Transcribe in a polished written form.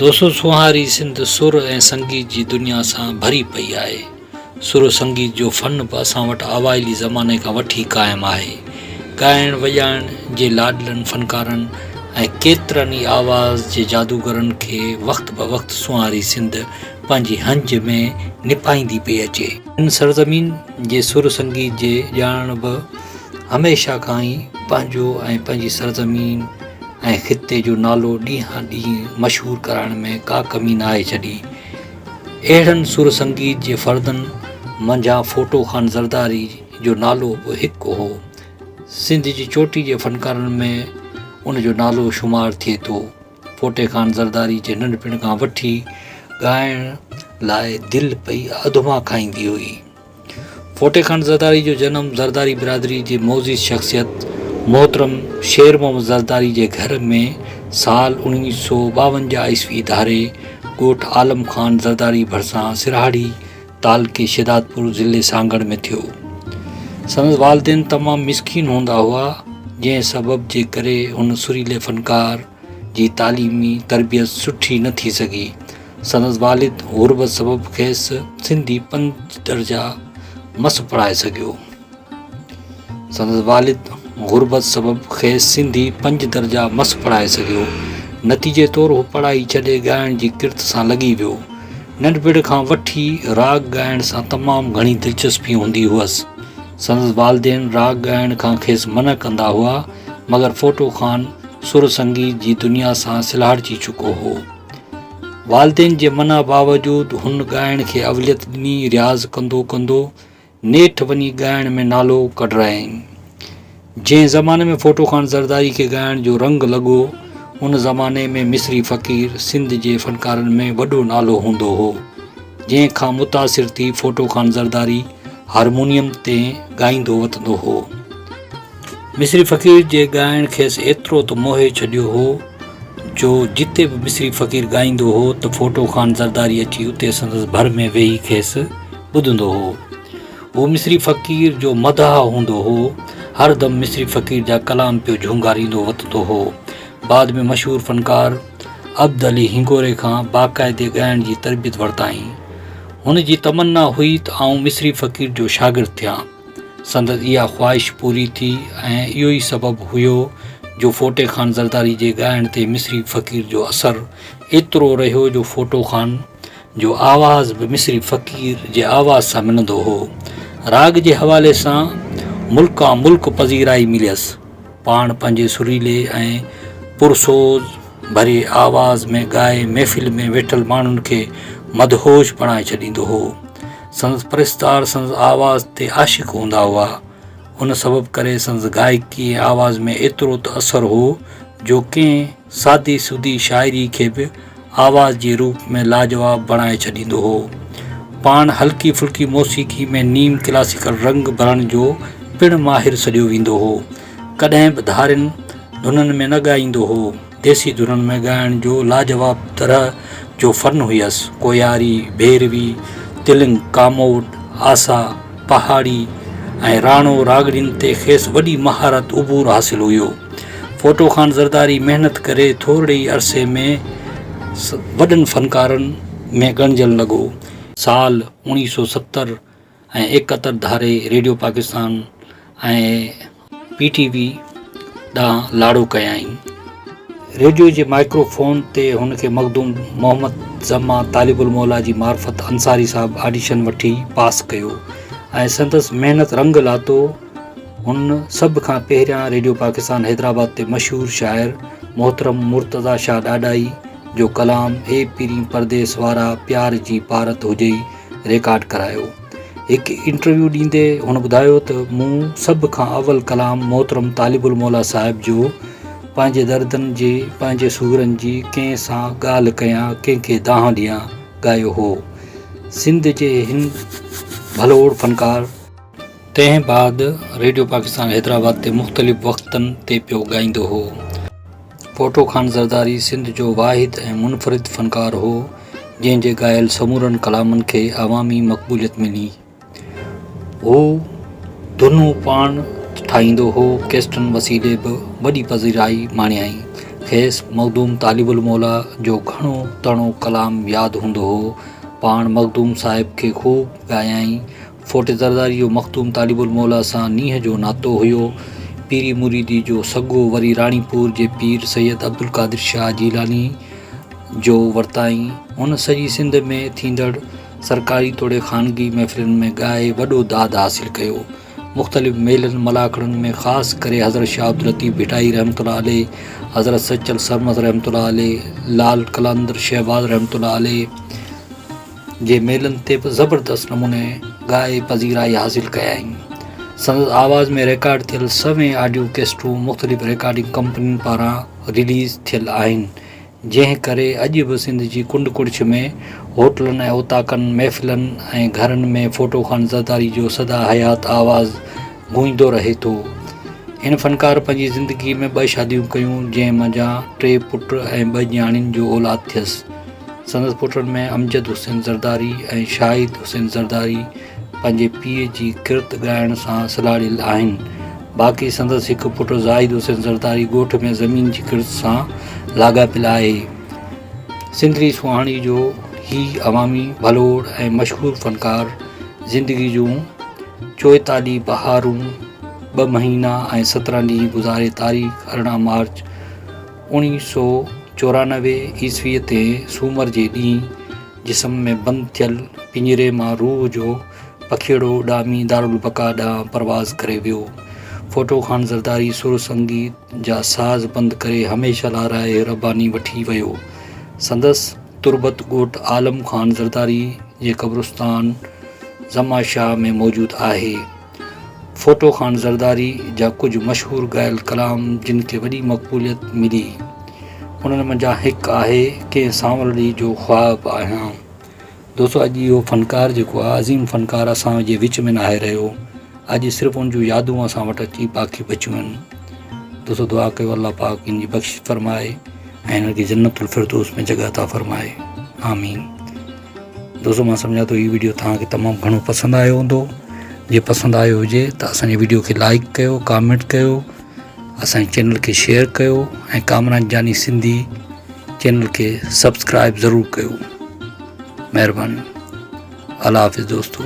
دوستو سونهاري سنڌ سر ۽ سنگيت جي دنيا سان ڀري پئي آهي. سر سنگيت جو فن به اسان وٽ اوائلي زماني کان وٺي قائم آهي. ڳائڻ وڄائڻ جي لاڏلن فنڪارن ۽ ڪيترن ئي آواز جي جادوگرن کي وقت بوقت سونهاري سنڌ پنهنجي هنج ۾ نپائيندي پئي اچي. هن سرزمين جي سر سنگيت جي ڄاڻڻ به هميشه کان ئي پنهنجو ۽ پنهنجي سرزمين ۽ خطي جو نالو ڏينهان ڏينهن مشهور ڪرائڻ ۾ ڪا ڪمي ناهي ڇڏي. اهڙن سر سنگيت جي فردن منجهان ڦوٽو خان زرداري جو نالو به هڪ هو. سنڌ جي چوٽي جي فنڪارن ۾ ان جو نالو شمار ٿئي ٿو. ڦوٽي خان زرداري جي ننڍپڻ کان وٺي ڳائڻ لاء دل پئي اڌما کائيندي هئي. ڦوٽي خان زرداري جو جنم زرداري برادري جي معزز شخصيت محترم شير محمد زرداري جي گهر ۾ سال 1952 عيسوي ڌاري ڳوٺ عالم خان زرداري ڀرسان سرهاڙي تعلقي شهدادپور ضلعي سانگهڙ ۾ ٿيو. سندس والدين تمام مسڪين هوندا هئا جنهن سبب جي ڪري هن سريلي فنڪار جي تعليمي تربيت سٺي نه ٿي سگهي. سندس والد غربت سبب کيس سنڌي پنج درجا مس پڙهائي سگهيو. سندس والد غربت سبب کيس سنڌي پنج درجا مس پڙهائي سگهيو. نتيجي طور هو پڙهائي ڇڏي ڳائڻ جي ڪرت سان لڳي ويو. ننڍپڻ کان وٺي راڳ ڳائڻ سان تمام گهڻي دلچسپي هوندي هئس. سندس والدين راڳ ڳائڻ کان کيس منع ڪندا هئا، مگر ڦوٽو خان سر سنگيت جي دنيا سان سلهاڙجي چڪو هو. والدين جي منع باوجود هن ڳائڻ کي اوليت ڏني، رياض ڪندو ڪندو نيٺ وڃي ڳائڻ ۾ نالو ڪڍرايائين. جنهن زماني ۾ ڦوٽو خان زرداري کي ڳائڻ جو رنگ لڳو، ان زماني ۾ مصري فقير سنڌ جي فنڪارن ۾ وڏو نالو هوندو هو، جنهن کان متاثر ٿي ڦوٽو خان زرداري هارمونيم تي ڳائيندو وتندو هو. مصري فقير جي ڳائڻ کيس ايترو ته موهي ڇڏيو هو جو جتي به مصري فقير ڳائيندو هو ته ڦوٽو خان زرداري اچي اتي سندس ڀر ۾ ويهي کيس ٻڌندو هو. هو مصري فقير جو مداح هوندو هو. هر دم مصري فقير جا ڪلام پيو جهونگاريندو وتندو هو. بعد ۾ مشهور فنڪار عبد علي هنگوري کان باقاعدي ڳائڻ جي تربيت ورتائين. هن جي تمنا هئي ته آئون مصري فقير جو شاگرد ٿيان. سندس اها خواهش پوري ٿي ۽ اهو ئي سبب هيو جو ڦوٽي خان زرداري جي ڳائڻ تي مصري فقير جو اثر ايترو رهيو جو ڦوٽو خان جو آواز به مصري فقير جي آواز سان ملندو هو. راڳ جي حوالي سان ملڪان ملڪ پذيرائي مليس. پاڻ پنهنجي سريلي ۽ پرسوز ڀريي آواز ۾ ڳائي محفل ۾ ويٺل ماڻهن کي مدهوش بڻائي ڇڏيندو هو. سندس پرستار سندس آواز تي عاشق هوندا هئا. ان سبب ڪري سندس گائڪي ۽ آواز ۾ ايترو ته اثر هو جو ڪنهن سادي سودي شاعري کي به آواز جي روپ ۾ لاجواب بڻائي ڇڏيندو هو. پاڻ هلڪي ڦلڪي موسيقي ۾ نيم ڪلاسيڪل رنگ ڀرڻ جو پڻ ماهر سڏيو ويندو هو. ڪڏهن به ڌارين ڌنن ۾ نه ڳائيندو هو. ديسي ڌنن ۾ ڳائڻ جو لاجواب طرح جو فن هيس. ڪوياري، ڀيروي، تلنگ، ڪاموڏ، آسا، پهاڙي ۽ راڻو راڳڻين تي کيس وڏي مهارت عبور حاصل هيو. ڦوٽو خان زرداري محنت ڪري ٿورڙي ئي عرصي ۾ وڏن فنڪارن ۾ ڳڻجڻ لڳو. سال 1970 ۽ 71 ڌاري radio Pakistan ۽ P T V ڏانهن لاڙو ڪيائين. ريڊيو جي مائڪرو فون تي هن کي مخدوم محمد زمان طالب الموليٰ جي معرفت انصاري صاحب آڊيشن وٺي پاس ڪيو ۽ سندس محنت رنگ لاتو. هن سڀ کان پهريان ريڊيو پاڪستان حيدرآباد تي مشهور شاعر محترم مرتضيٰ شاهه ڏاڏاهي جو ڪلام اي پرين پرديس وارا پيار جي پارت هجئي ريڪارڊ ڪرايو. هڪ انٽرويو ڏيندي هن ٻڌايو ته مون سڀ کان اول ڪلام محترم طالب الموليٰ صاحب جو پنهنجي دردن جي پنهنجي سورن جي ڪنهن سان ڳالهه ڪيان ڪنهن کي دانهن ڏيان ڳايو هو. سنڌ جي هن ڀلوڙ فنڪار. تنهن بعد ريڊيو پاڪستان حيدرآباد تي مختلف وقتن تي پيو ڳائيندو هو. ڦوٽو خان زرداري سنڌ جو واحد ۽ منفرد فنڪار هو، جنهن جي ڳايل سمورن ڪلامن کي عوامي مقبوليت ملي. هو ڌنون پاڻ ٺاهيندو هو، ڪيسٽن وسيلي به وڏي پذيرائي ماڻيائين. کيس مخدوم طالب الموليٰ جو گهڻو تڻو ڪلام ياد هوندو هو. پاڻ مخدوم صاحب کي خوب ڳايائين. ڦوٽي زرداري جو مخدوم طالب الموليٰ سان نينهن جو ناتو هيو. پيري مريدي جو سڳو وري راڻيپور جي پير سيد عبدالقادر شاهه جيلاني جو ورتائين. هن سڄي سنڌ ۾ ٿيندڙ سرڪاري توڙي خانگي محفلن ۾ ڳائي وڏو داد حاصل ڪيو. مختلف ميلن ملاکڙن ۾ خاص ڪري حضرت شاهه عبداللطيف ڀٽائي رحمة الله عليه، حضرت سچل سرمست رحمة الله عليه، لال قلندر شهباز رحمة الله عليه جي ميلن تي به زبردست نموني ڳائي پذيرائي حاصل ڪيائين. سندس آواز ۾ ريڪارڊ ٿيل سوين آڊيو ڪيسٽون مختلف ريڪارڊنگ ڪمپنين پاران رليز ٿيل آهن. جنهن ڪري اڄ به سنڌ جي ڪنڊ ڪڙڇ ۾ هوٽلن ۽ اوطاقن، محفلن ۽ گهرن ۾ ڦوٽو خان زرداري جو سدا حيات آواز گونجندو رهي ٿو. هن فنڪار پنهنجي زندگي ۾ ٻه شاديون ڪيون، جنهن منجهان ٽي پٽ ۽ ٻه نياڻين جو اولاد ٿيس. سندس پٽن ۾ امجد حسين زرداري ۽ شاهد حسين زرداري پنهنجي پيء جي ڪرت ڳائڻ سان سلهاڙيل آهن. باقي سندس هڪ پٽ زاهد حسين زرداري ڳوٺ ۾ زمين جي ڪرت سان لاڳاپيل آهي. سنڌڙي سهاڻي جو هي عوامي ڀلوڙ ۽ مشهور فنڪار زندگي جون چوئيتاليهه بهارون، ٻه مهينا ۽ 17 ڏينهن گذاري تاريخ 18 مارچ 1994 عيسويء تي سومر جي ڏينهن جسم ۾ بند ٿيل پڃري مان روح جو پکيئڙو اڏامي دارالبقا ڏانهن پرواز ڪري ويو. ڦوٽو خان زرداري سر سنگيت جا ساز بند ڪري هميشه لاء راهه رباني وٺي ويو. سندس تربت ڳوٺ عالم خان زرداري جي قبرستان زما شاهه ۾ موجود آهي. ڦوٽو خان زرداري جا ڪجهه مشهور ڳايل ڪلام جن کي وڏي مقبوليت ملي، انهن منجهان هڪ آهي ڪنهن سانولڙي جو خواب آهيان. دوستو اڄ اهو فنڪار جيڪو آهي عظيم فنڪار اسان جي وچ ۾ ناهي رهيو اڄ صرف ان جون يادون اسان وٽ اچي باقي بچيون آهن دوستو دعا ڪيو الله پاڪ ان جي بخشش فرمائي ۽ هن کي جنت الفردوس ۾ جڳهه عطا فرمائي آمين دوستو مان سمجھان ٿو هي ويڊيو توهان کي تمام گهڻو پسند آيو هوندو جي پسند آيو هجي ته اسان جي ويڊيو کي لائڪ ڪيو ڪامينٽ ڪيو اسان جي چينل کي شيئر ڪيو ۽ ڪامران جاني سنڌي چينل کي سبسڪرائب ضرور ڪيو مهرباني الله حافظ دوستو.